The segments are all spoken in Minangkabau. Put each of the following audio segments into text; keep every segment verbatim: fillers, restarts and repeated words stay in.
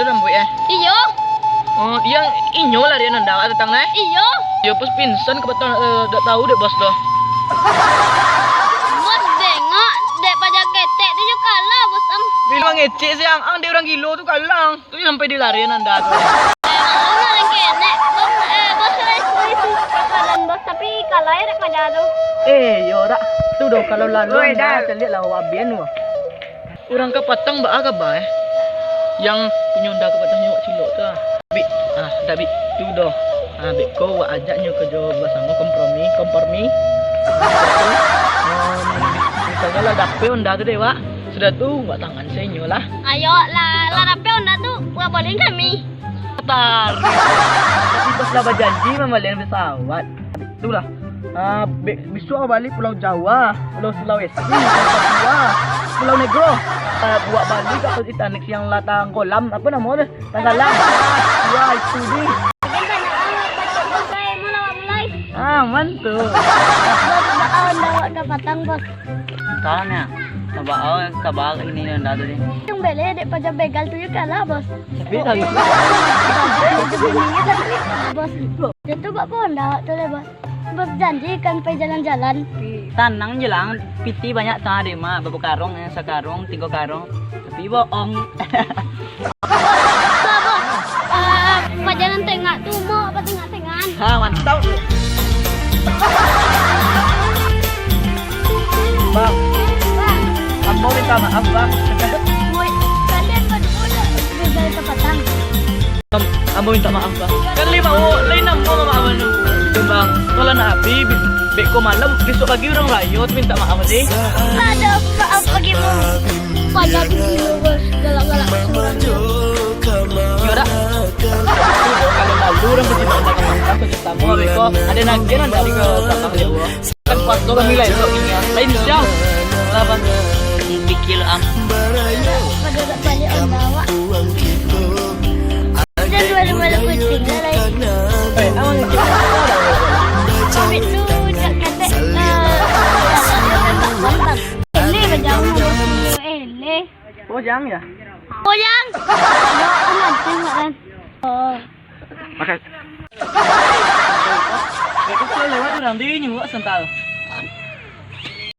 Rambuik, eh? Iyo. Oh, yang inyo larian Honda awak datang, nah? Iyo. Iyo, pas pingsan kapatang, eh, dak tahu dek bos doh. Bos bengok, dek paja ketek tu jo kalah, bos am. Bilang ngecek siang, ang dek urang gilo tu kalah. Tu sampai dilarian Honda tu. Eh, maklum lah, kenek. Bos, eh, bos, eh, eh, bos, tapi kalah ya dek paja tu. Eh, yo dak. Tu doh, kalau lalu Honda, caliak lah awak abian tu. Urang kapatang baa kaba, eh? Yang punyo Honda kapatang nyo wak cilok tu, ah. Bik, ah, dak bik tu doh. Ah, bik ko wak ajak nyo karajo basamo, kompromi, kompromi. Ah, misalnyo lah dapek Honda tu dek wak, sudah tu wak tangan se inyo lah. Ayo lah, lah dapek Honda tu, wak balian kami. Tar. Tapi pas lah bajanji mambalian pesawat. Itulah. Ah, be-, bisuak bali Pulau Jawa, Pulau Sulawesi, Pulau Papua, Pulau Negro. Ah, buek bali ka Titanic yang lah tangkolam, apo namo tu? Tanggalam. Ah, wah, itu di. Mungkin banyak awak baca bukai, mau lawak mulai. Ah, mantu. Bos, baa Honda awak kapatang, bos? Entah nyo, kaba awak kaba ini Honda tu di. Yang beli dek paja begal tu yo kalah, bos. Tapi tadi. Bos, itu bak Honda awak tu leh, bos. Bajanji kan pai jalan-jalan. Tanang je lah, piti banyak tah dek mak, babakarung, eh, sakarung, tigo karung. Tapi bohong. Bos, bos. Eh, pajalan tengah tu, mau apa tengah-tengahan? Ha, mantap. Bang. Bang. Ambo minta maaf, Bang. Woi, kalian berdua udah gagal kapatang. Am-, ambo minta maaf, Bang. Kan lai maaf, lai namo maaf anu. Bang, kalau nak api, bi-, beko malam, besok pagi urang rayo tu minta maaf, sih. Aduh, maaf pagi, Bang. Banyak dulu, Bang. Galak-galak. Yo dak? Kalau lalu urang berdua minta maaf, beko ado nagihan dari ke belakang dia, Bang. Kan kuaso kami lah elok ini, ah. Lain siang. Lah, Bang. Pikir lo, am. Pada tak balik Honda awak. Dah dua rumah kucing lah, lain. Eh, awak ni. Tapi tu, jak katek, eh, Bang. Ini bajauh, Bang. Ini. Bojang, ya? Bojang. Bojang, kan? Oh. Makan. Itu kalau lewat urang, dia nyuruh sental.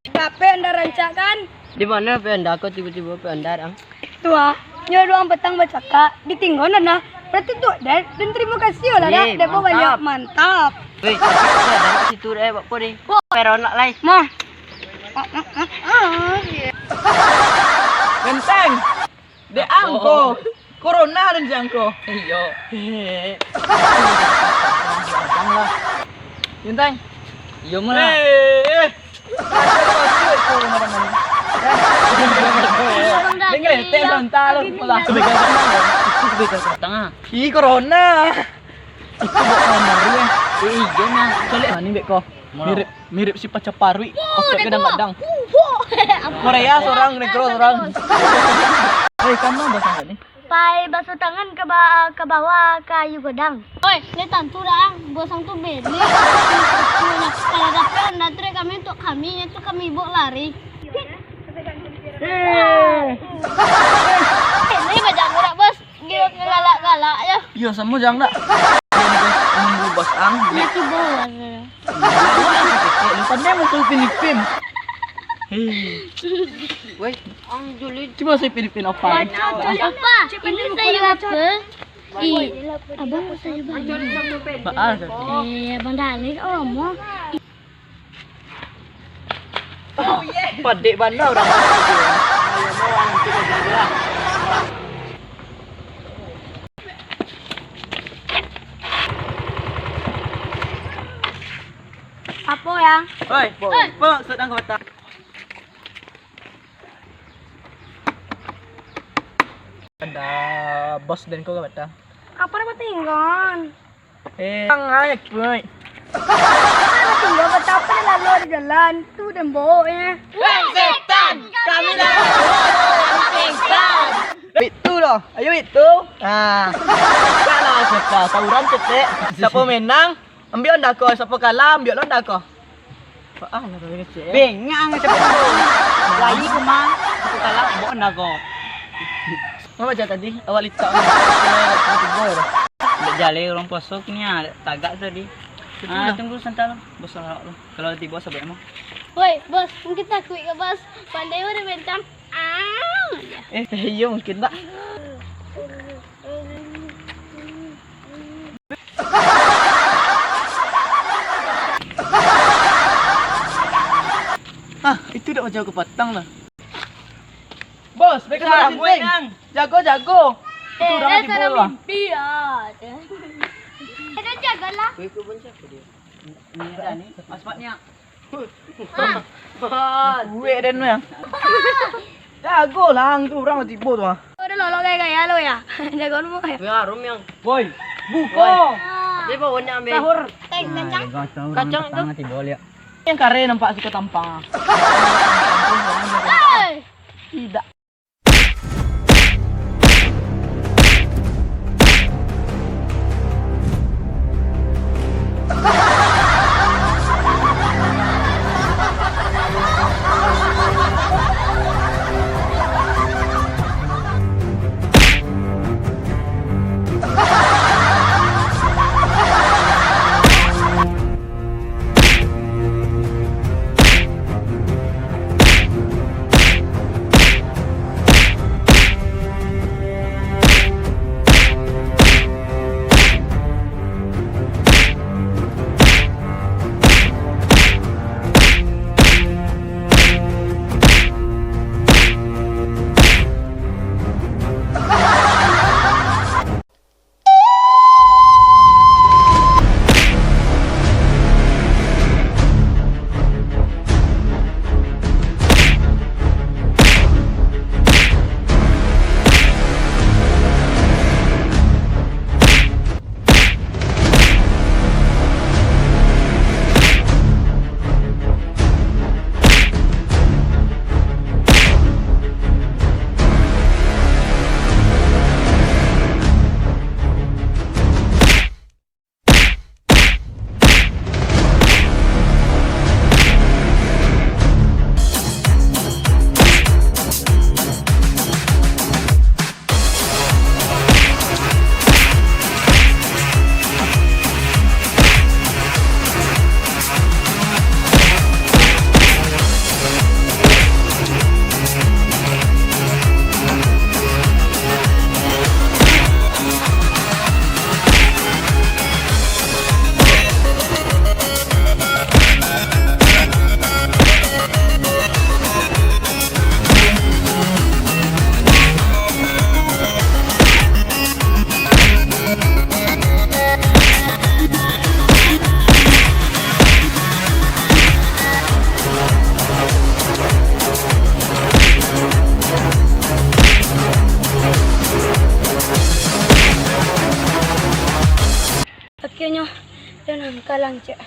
Kape Honda rancak, kan? Di mano pe Honda ko tibo-tibo pe Honda, ang? Tu ah, nyo duo urang patang bacakak, ditinggo nah. Berarti tu, Dek, dan terima kasih lah, Dak. Dek, mantap. Banyak, mantap. Weh, tapi ada dalam situ, Dek, buat apa, Dek? Wah. Peron nak lai. Mah. Benteng. Dek ang ko. Corona dan jangko. Iyo. Hehe. Bintang. Iyo mah. Eh, eh. Dengar, teh lontar lu, pola. Itu beda batang, ah. Ih, corona. Itu bukan baru, eh. Eh, iyo nah. Colek mani bek ko. Mirip, mirip si paca paruik. Wah, otak kadang-kadang. Korea seorang, negro seorang. Hei, kamu bahasa apa nih? Pai basuh tangan ka ba-, ka bawah ka ayu godang. Oi, le tantu dah, ang. Bosang tu beli. Kalau dapek Honda tu dek kami, untuk kami, itu kami bawa lari. Eh. Ini bajang berat, Bos. Dia galak-galak ya. Iyo, samo jang dak. Ini bos ang. Nah, tu bos. Lu pandai masuk Filipin. Hei. Woi, ang julid. Cuma saya Filipin apa? Apa? Ini sayur apa? Ih, abang sayur apa? Baal. Eh, abang Dani, oh, mau. Padek bana urang. Apo, Yang? Oi, po, po, sadang ka batang. Ada bos dan ko ka batang. Apa nama tinggal? Eh, ang aja, kuy. Tinggal betapa lalu di jalan, tu dan bawa ya. Weh, setan, kami dah pingsan. Itu loh, ayo itu. Ah, kalah setan, tawuran cetek. Siapa menang? Ambil Honda ko, siapa kalah, ambil Honda ko. Ah, lah, kami kecil, ya. Bengang siapa tu? Lai ko mah, siapa kalah, ambil Honda ko. Apo cak tadi? Awak litak. Ndak jaleh urang puaso kini ah, tagak tadi. Ah, tunggu santa lo, bos awak lo. Kalau tibo sabik mah. Woi, bos, mungkin takuik ka, bos? Pandai urang bentang. Ah. Eh, iyo mungkin, Pak. Ah, itu dak macam kapatang lah. Bos, beko. Jago, Bang. Jago, jago. Itu urang tibo lah. Mimpi ah. Ada jagalah. Aspaknya. Kuek den, Bang. Jago lah, tu urang tibo tu ah. Udah lolok gaya-gaya lo ya. Jago lu ya. Woi, buko. Dia bawa nak ambil. Sahur. Teng, kacang. Kacang tu. Tibo liak. Yang kare nampak suka tampang. Tidak. Akhirnyo, den angkatlah, cek.